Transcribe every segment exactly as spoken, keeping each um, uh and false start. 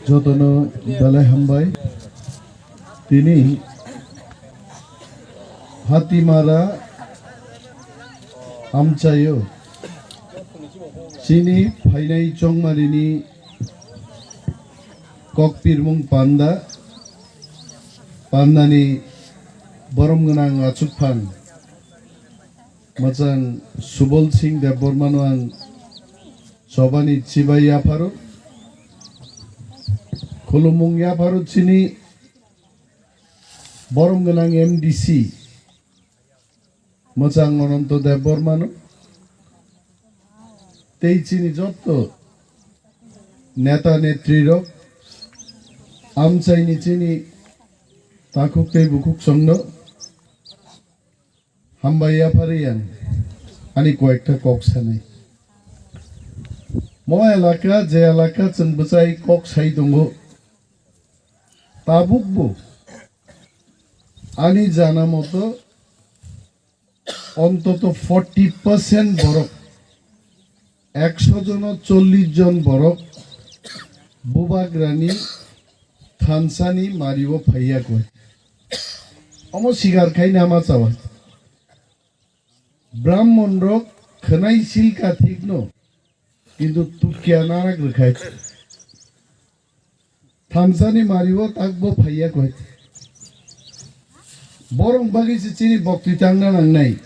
Jotono belai hambai. Tini Hatimara amchaio chini phainai chongmarini kokpirmung panda, pandani borom gwnang achukphang. Mwchang Subol Singh Debbarmano ang chobani chibai yapharo. Khulumung yapharo chini borom gwnang M D C mwchang Ananto Debbarmano. Tei chini jotto neta netrirok, amchaini chini takhuk tei bukhuk songno. Hambai yaphari ang ani koyekta kok sanai. Mo elaka, je elaka chwng bwchai kok sai tongo, tabukbo ani jana moto ontoto forty percent borok, ekso jono chollish jon borok bubagrani thansani mario phaiya koi. Omo sigar khai nama chawa. Brahmon rok khwnai silka thikno, kintu tukya narak rwkhai. Thansani mario takbo phaiya koi. Borok bagwi se chini bokti tangna nangnai.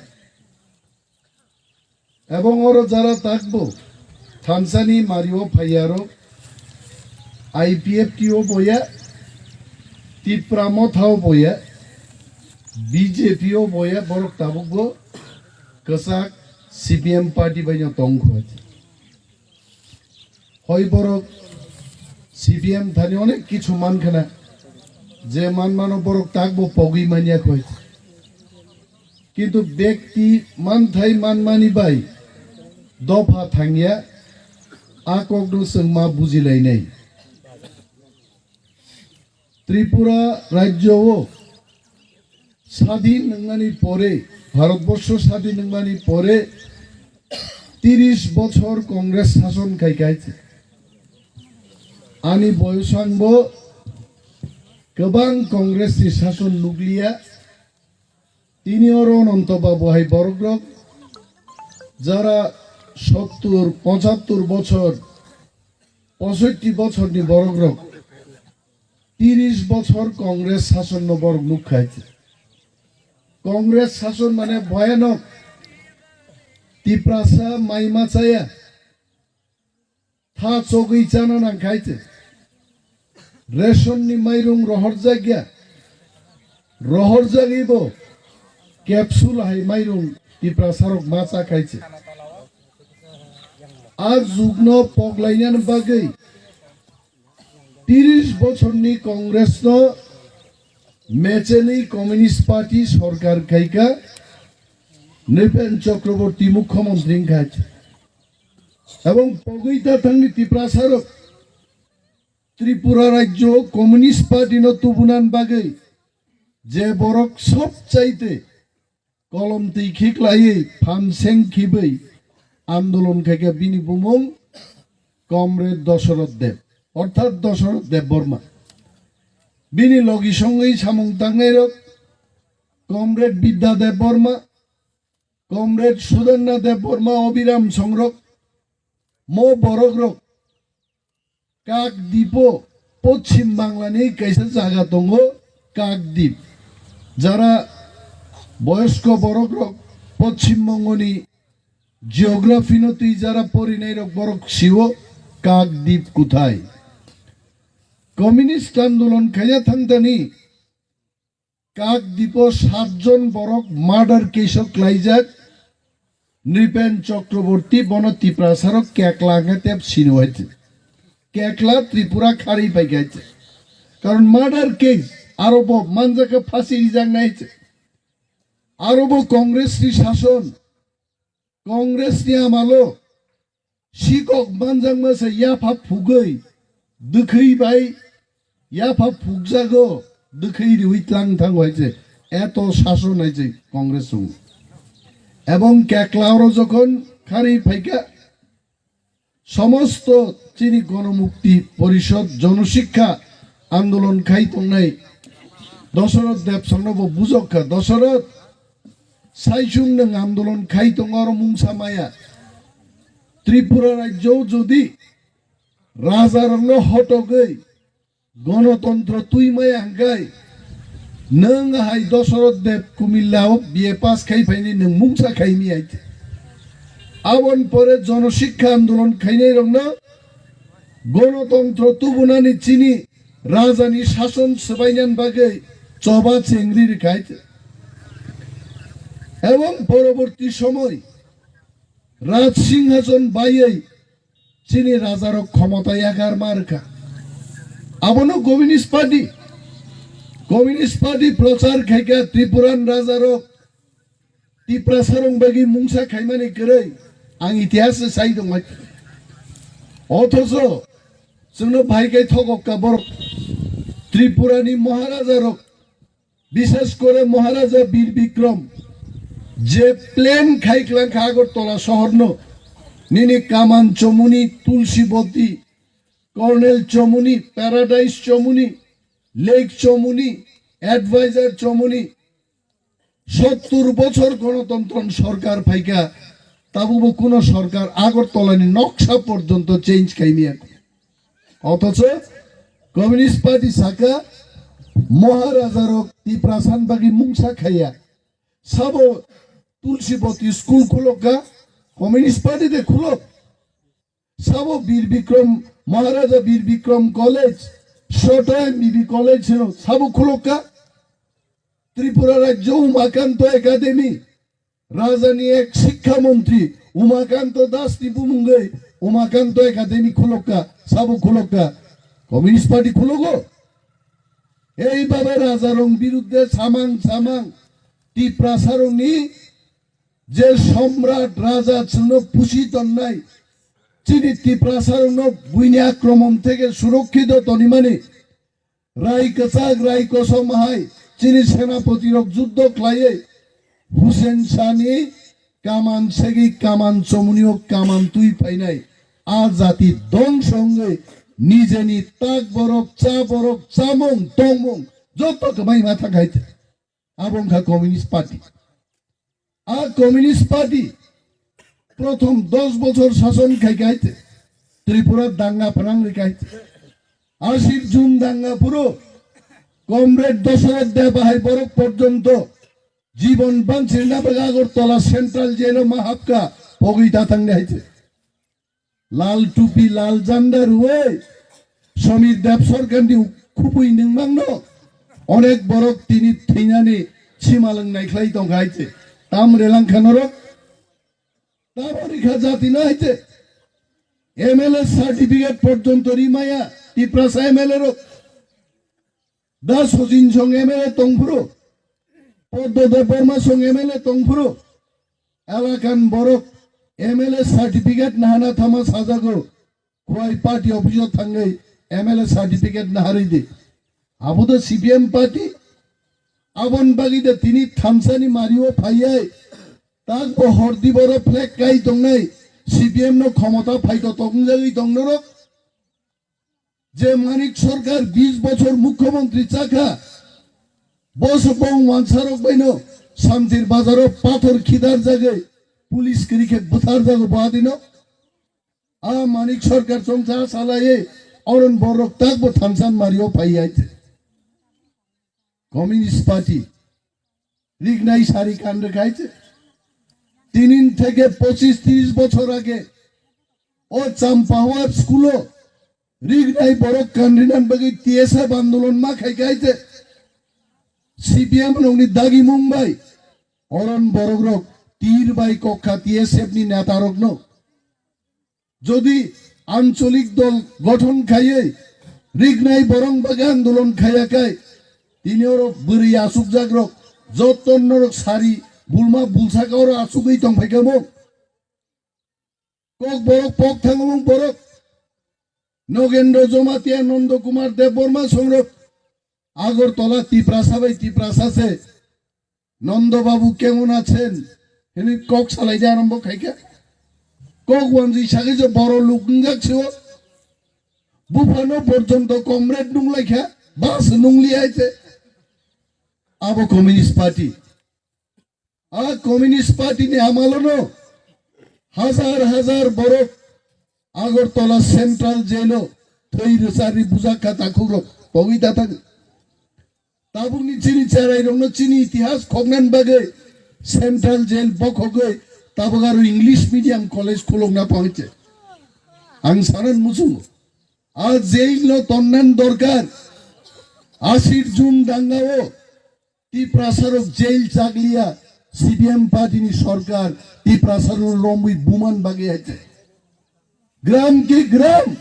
Ebong oro jara takbo thansani mario phaiyarok I P F T o boya, Tipra Motha o boya, B J P o boya, borok tabukbo kwchak C P M party baino tongkho. Hoi borok C P M thani onek kichu mankhana, je manmano borok takbo pogwi manya khoi. Kintu bekti manthai manmani bai dopha thangya, a kokno chwng ma bujilainai. Tripura rajyo o sadin wngmani pore, Bharatborsho sadin wngmani pore tiris bochor Congress sason khai khai. Ani boyosangbo kwbang Congress ni sason nukliya. Tini oro Ananto Babu hai borok rok jara sottur, pochattur bochor, posoitti bochor ni borok rok, tiris bochor Congress sason no borok nukkhai. Congress sason mane bhayanok, Tiprasa mai ma chaya. Tha chogwi chana nang khai se. Ration ni mairung rohorjak ya. Rohorjagwi bo capsule hai mairung Tiprasa rok ma cha khai se. A jugno poglainani bagwi tiris bochorni Congress no mechenwi Communist Party sorkar khaika Nripen Chakraborty mukhyamantri wngkha. Ebong pogwi ta thangni Tiprasa rok Tripura rajyo Communist Party no tubunan bagwi je borok sob chaite kolom twi khiklaiwi phan seng khibwi andolon khaikha bini bumung Comrade Dosoroth Deb, orthat Dosoroth Debbarma. Bini logi songwi samung tangnai rok Comrade Bidya Debbarma, Comrade Sudarna Debbarma, Abhiram Songrok, mo borok rok Kakdipo Poschim Bangla ni kaisa jaga tongo, Kakdip. Jara boyosko borok rok Poschim Bongo ni geography no twi jara porinai rok borok siwo Kakdip kuthai. Communist andolon khaya thangtani Kakdipo satjon borok murder case o klaijak, Nripen Chakraborty bono Tiprasa rok kekla hwnkhe tep sino hai se. Kekla Tripura kharwi pai kha hai se. Karon murder case aro bo manjak khe phasi rijak nai se. Aro bo Congress ni sason. Congress ni amalo sikok manjakma se yapha phugwi, dwkhwi bai yapha phukjago, dwkhwi riwi tlang thango hai se, eto sason hai se Congress chwng. Ebong kekla oro jokhon kharwi phaikha, somosto chini Gonomukti Porishod, Jonoshikkha andolon khai tongnai Dosoroth Debsongno bo bujok kha. Dosoroth, saichung nwng andolon khai tongo, oro mungsa maya. Tripura rajyo jodi rajarokno hotogwi gonotontro twi maya hwnkhe nwng hai Dosoroth Deb Kumilla o B A pass khai phaini nwng mungsa khaimi hai. Aboni pore Jonoshikkha andolon khainairokno gonotontro tubunani chini rajani sason swbainani bagwi choba chengri rwkhai. Ebong poroborti somoy Raj Singhason baiwi chini rajarok khomota yakar ma rwkha. Abono Communist Party, Communist Party prochar khaikha Tripuran rajarok Tiprasarong bagwi mungsa khaimani kwrwi ang itihas sai tongmai. Othocho chwngno bhai kai thokokka borok Tripurani Maharajarok, bishes kore Maharaja Bir Bikrom je plan khai klang kha Agartala sohorno, nini Kaman Chomuni, Tulsiboti, Colonel Chomuni, Paradise Chomuni, Lake Chomuni, Advisor Chomuni, sottur bochor gonotontron sorkar phaikha, tabukbo kuno sorkar Agartalani noksa porjonto change khaimiya. Othocho Communist Party saka Maharajarok Tiprasan bagwi mungsa khaiya. Sabo Tulsiboti school khulokka, Communist Party de khulok. Sabo Bir Bikrom, Maharaja Bir Bikrom College, Soto M B B College hino, sabo khulokka. Tripura Rajyo Umakanto Academy, Rajani ek Shikkha Montri Umakanto Das ni bumungwi Umakanto Academy khulokka, sabo khulokka. Communist Party khulogo. Ei baba rajarong birudde samang samang Tiprasarongni je Somrat Raja chwngno pusi tonnai, chini Tiprasarokno buini akromon theke surokkhito tonimani, rai kwchak, rai kosom hai chini senapotirok juddo khlaiwi Hussein Shahni kaman segwi Kaman Chomunio kaman twi phainai, a jati dongso wngwi nijeni tak borok, cha borok, chamung, tongmung joto kwbai ma thang hai. Abo wngkha Communist Party. A Communist Party prothom dos bochor sason khai khai te Tripura danga phanang ri khai te. Ashir June danga phuru Comrade Dosoroth Deb hai borok porjonto jibon bangchirna bagwi Agartala Central Jail o ma hapka pogwi ta thangni hai te. Lal tupi, lal janda rwui Samir Deb sorkarni khubui nungmangno onek borok tini thwinani simalwng naikhlai tongkha hai se. Tam relangkha norok? Tamo rikha jatino hai se. M L A certificate porjonto rimaya Tiprasa M L A rok. Da Sojin song M L A tongphuru, Poddo Debbarma song M L A tongphuru, elakan borok M L A certificate nahana thama sajago, khwai party office o thangwi M L A certificate naharwi di. Abo da C P M party, abon bagwi da tini thamsani mario phaiyai, tak bo hordi boro flag kai tongnai, C P M no khomota phaito tongjagwi tongnorok. Je Manik Sarkar bis bochor mukhyamantri chakha, bo se bong wansarok baino Santir Bazaro pathor khidar jagwi police kwrwi khe bwthar jago bo adino. A Manik Sarkar chongcha salaiwi oron borok tak bo thansan mario phaiya. Communist Party rignai sari kan rwkha hai se. Tinin theke pochis tris bochor age o Champahwar school o rignai borok kan rinan bagwi T S F andolon ma khai kha hai se. C P M rokni dagimung bai oron borok rok tir bai kok kha T S F ni neta rokno. Jodi ancholik dol gothon khaiwi rignai borong bagwi andolon khaiya khai, tini oro bwrwi achukjak rok, joto norok sari bulma bulsaka oro achugwi tongphaikha mo. Kok borok pok thangmung borok, Nogendro Jomatia, Nondo Kumar Debbarma songrok, Agartala Tiprasa bai Tiprasa se, Nondo Babu kemon achen? Hini kok salai de arombo khaikha. Kok wanjwi sagwi je boro luk wngjak se o. Buphano porjonto comrade nunglaikha, bas nungli hai se. Abo Communist Party. A Communist Party ni amalono hajar hajar borok Agartala Central Jail o thwi rwcharwi bujak kha takhukrok pogwi da thang. Tabukni chini cherairokno chini itihas khoknani bagwi Central Jail bokhogwi tabuk aro English medium college khulokna pangse. Ang sanan muchungo. A jail no tonnan dorkar. Asir June dangao Tiprasarok jail chakliya, C P M party ni sorkar Tiprasarok romwi buman bagwi hai se. Gram ki gram,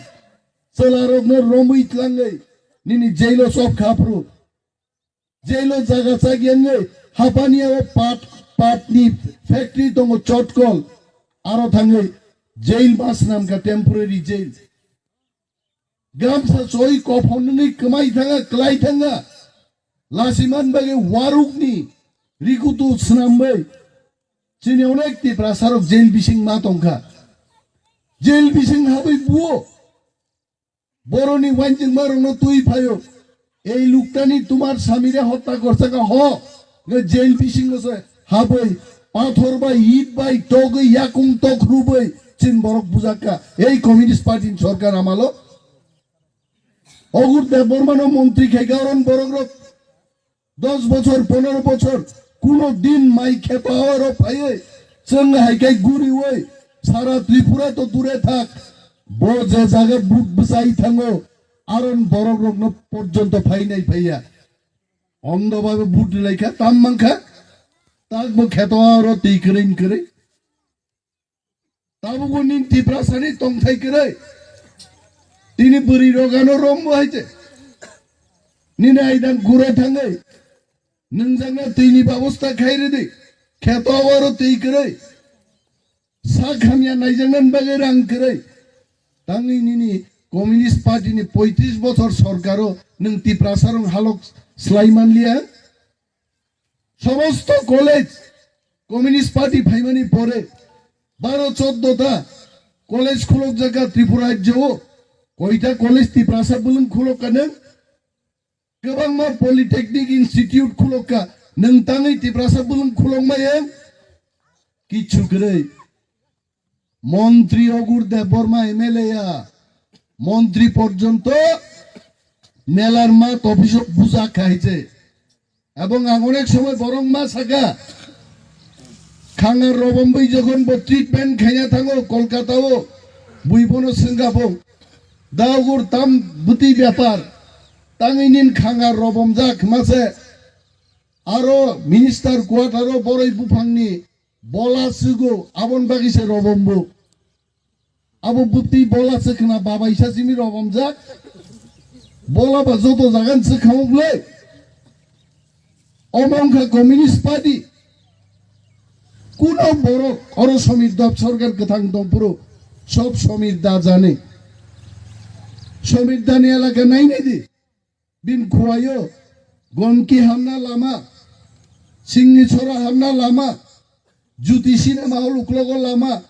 chwlarokno romwi tlangwi nini jailo chop kha phuru. Jailo jaga chakya wngwi hapani o pat, pat ni factory tongo chotkol, aro thangwi jail ma swnam kha temporary jail. Gamsa choi kophon nini kwmai thanga, kwlai thanga. Lasiman bagwi warukni rikutu swnambai. Chini onek Tiprasarok jail bising ma tongkha. Jail bising habwi buo. Boroni wainjingmarokno twi phaio. Ei luktani tumar samire hotya gorsaka ho. Nge jail bisingo se habwi pathor bai, it bai togwi, yakung tok rubwi chin borok bujakka. Ei Communist Party ni sorkar amalo. Ogur Debbarmano montri khaikha oron borokrok dos bochor, pondro bochor, kuno din mai kheto aro phaiwi chwng hai khe guriwi sara Tripura to dure thak. Bo je jaga but bwsai thango, aron borokrokno porjonto phainai phaiya. Ondo babe but rilaikha, tam mankha, tak bo kheto aro twi kwrwi kwrwi. Tabukbo nini Tiprasani tongthai kwrwi. Tini bwrwi rogano rombo hai se. Nini aidang gura thangwi. Nwngjagna twini babosta khai rwdi. Kheto oro twi kwrwi. Sak hamya naijaknani bagwi rang kwrwi. Tangwi nini Communist Party ni poitris bochor sorkaro nwng Tiprasarok halok slai manliya. Somosto college Communist Party phaimani pore baro choddo ta college khulokjak kha Tripura rajyo o. Koita college Tiprasa bwlwng khulok kha nwng? Kwbangma polytechnic institute khulok kha nwng, tangwi Tiprasa bwlwng khulok maya? Kichu kwrwi. Montri Ogur Debbarma M L A ya, montri porjonto melar mat office o bujak kha hai se. Ebong ang onek somoy borok ma saka, Khangar Robom bai jokhon bo treatment khaina thango Kolkata o, bui bono swngkha bo, da Ogur tam bwtwi bepar, tangwi nini Khangar Robom jak ma se, aro minister quarter o boroi buphangni bola swgo, aboni bagwi se Robom bo. Abo bwtwi bola swkhna babaisa simi Robom jak. Bola ba joto jagan swkhamo bwle. Omo wngkha Communist Party. Kuno borok oro Somir Deb sorkar kwthang tongphuru sob Somir Da jani. Somir Dani elaka nainai di. Bini khuaio Gonki hamna lama, Singni Sora hamna lama, Jyoti Cinema Hall uklogo lama,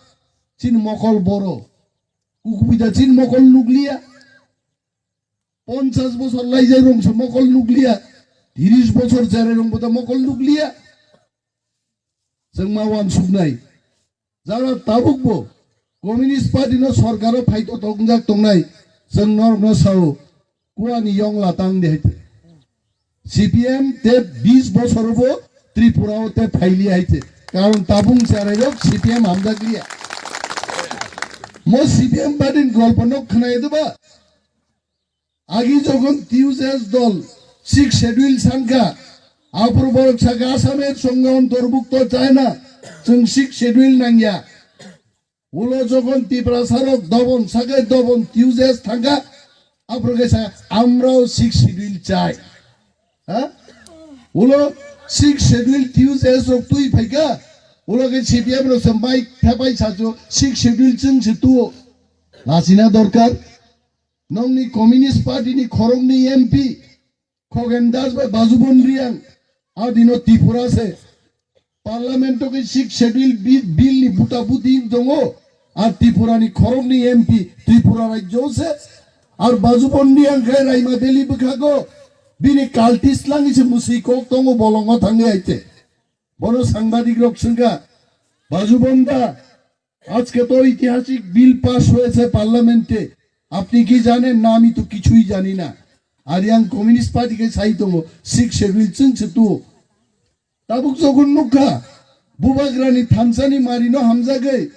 chini mokol boro. Ukubida chini mokol nukliya. Ponchas bochor laijak rong se mokol nukliya. Tiris bochor cherai rong bo ta mokol nukliya. Chwng ma uansuknai. Jara tabukbo Communist Party no sorkaro phaito tongjak tongnai, chwng norokno sao, kuani yongla tang de hai te. C P M te bis bosor bo Tripura o te phaili hai te. Karon tabung cherai rok C P M hamjak liya. Mo C P M party ni golpo no khwnai de ba? Agi jokhon T U J S dol Sixth Schedule sankha, aphuru borok sakha Assamese songho ontorbhukto chayna, chwng Sixth Schedule nangya. Ulo jokhon Tiprasarok dobon sakhe dobon T U J S thangkha, aphuru khe sa amrao Sixth Schedule chai. Ha? Ulo Sixth Schedule T U J S rok twi phaikha, ulo khe C P M rok se mic thepai sacho Sixth Schedule chwng se tuo. Lachina dorkar. Nongni Communist Party ni khoroknwi M P Khogen Das bai Bajubon Reang, a dino Tripura se Parliament o khe Sixth Schedule bi-, bill ni buta buti wng tongo, Ar Tripura ni khoroknwi M P Tripura rajyo se. Ar Bajubon ni ang khe Raima Valley bwkhago bini cultist langwi se mwswi kok tongo bolongo thangwi aite. Bono sangbadik rok swngkha, "Bajubon da, আজকে তো ঐতিহাসিক bill pass হয়েছে পার্লামেন্টে, আপনি কি জানেন?" না, আমি তো কিছুই জানি না. Ar yang Communist Party khe sai tongo, Sixth Schedule chwng se tuo. Tabuk jokhon nukha, Bubagrani thansani marino hamjagwi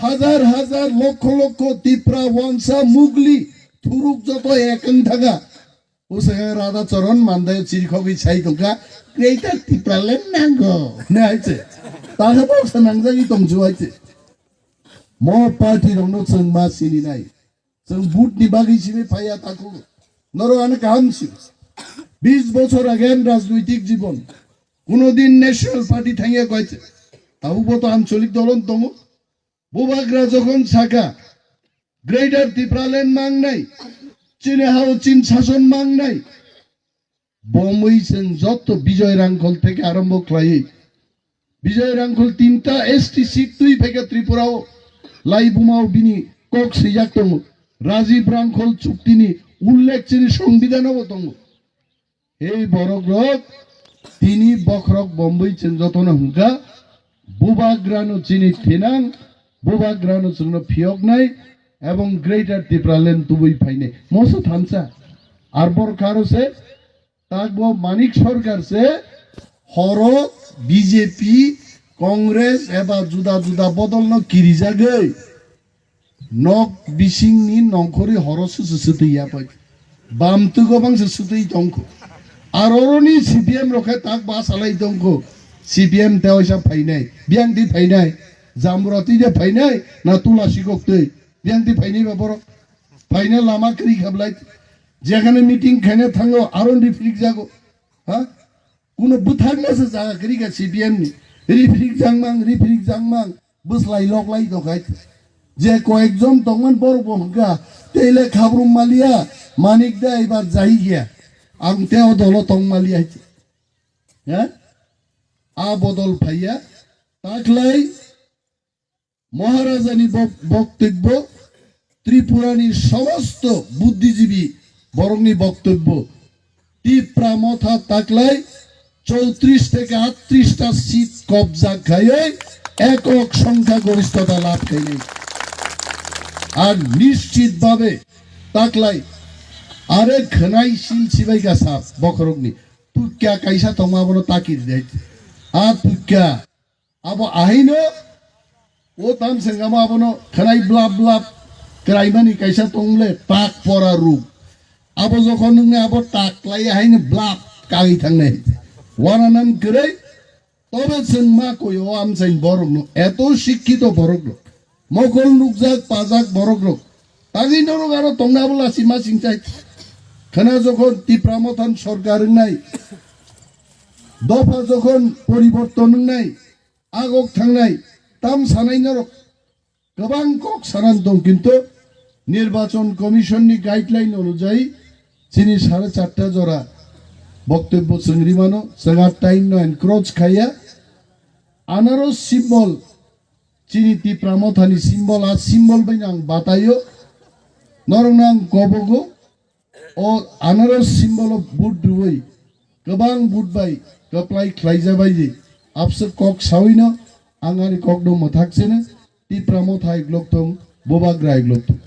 hajar hajar, lokho lokho Tipra, Wansa, Mugli, Thuruk joto ek wng thangkha. Usaka Radha Charan Mandai chirikhogwi sai tongkha, "Greater Tipraland nango," hwnwi hai se. Takhe boksa nangjagwi tongsu hai se. Mo party rokno chwng ma sininai. Chwng vote ni bagwi simi phaiya takhuk. Norok ano kaham si. Bis bochor age ani rajnoitik jibon. Kuno din National Party thangya koi se. Tabuk bo to ancholik dolon tongo. Bubagra jokhon saka, "Greater Tipraland mangnai, chini hao chin sason mangnai." Bomwi chwng jotto Bijoy Rangkhol theke arombo khlaiwi. Bijoy Rangkhol tinta S T seat twi phaikha Tripura o. Lai bumao bini kok swijak tongo. Rajiv Rangkhol chuktini ullekh chini songbidhano bo tongo. Hei borok rok, tini bokhorok bomwi chwng jotono hwnkha, Bubagrano chini thinang, Bubagrano chwngno phiyoknai, ebong Greater Tipraland tubui phainai. Moso thansa. Ar borok karo se, takbo Manik Sarkar se, horo B J P, Congress eba juda juda bodolno kirijagwi. Nok bisingni nongkhorwi horo susu sutwi ya pai. Bam twi gobang se sutwi tongkho. Ar oroni C P M rok khe tak ba salai tongkho. C P M te oisa phainai. Biyang twi phainai. Jambura twi de phainai. Na tula sikok twi. Biyang twi phainai ba borok. Phaina lama kwrwi khablai. Jekhane meeting khaina thango aron rifrik jago. Ha? Kuno bwthakna se jaga kwrwi kha C P M ni. Rifrik jangmang, rifrik jangmang. Bwslai loklai dokhai. Je koyekjon tongmani borok bo hwnkha, tei le khabrum maliya, Manik da ibar jai ya. Ang tei o dolo tong maliya. Ha? A bodol phaiya. Taklai Maharajani bok-, boktobbo, Tripurani somosto buddhijibi borokni boktobbo. Tipra Motha taklai chowtrish theke attrish ta seat kobja khaiwi ekok songkha goristota labh khainai. Ar nischit bhabe taklai are khwnai sil sibai kha sa bokhorokni. Tukya kaisa tongma abono taki rijai. A tukya Abo ahaino o tam sengamo abono khwnai blap blap kwraimani kaisa tongmole tak pora ruk. Abo jokhon nwngni abo tak klai ahaino blap kagwi thangnai. Wananan kwrwi tobe chwng ma koi o amchaini borokno, eto sikkito borokno. Mokol nukjak pajak borok rok. Tagwi norok aro tongna abo lasi masing chai. Khwna jokhon Tipra Mothan sorkar wngnai, dopha jokhon poriborton wngnai, agok thangnai, tam sanai norok kwbang kok sanan tong, kintu Nirbachon Commission ni guideline onujai chini sare charta jora boktobbo chwng rimano, chwng a time no encroach khaiya. Anaros symbol, chini Tipra Mothani symbol, a symbol bai ang bataio, norokno ang kobogo, o anaros symbol o vote rwui, kwbang vote bai kwplai khlaijabai di, abswk kok sawino ang ani kokno mwthak sene, Tipra Motha iglok thung, Bubagra iglok thung.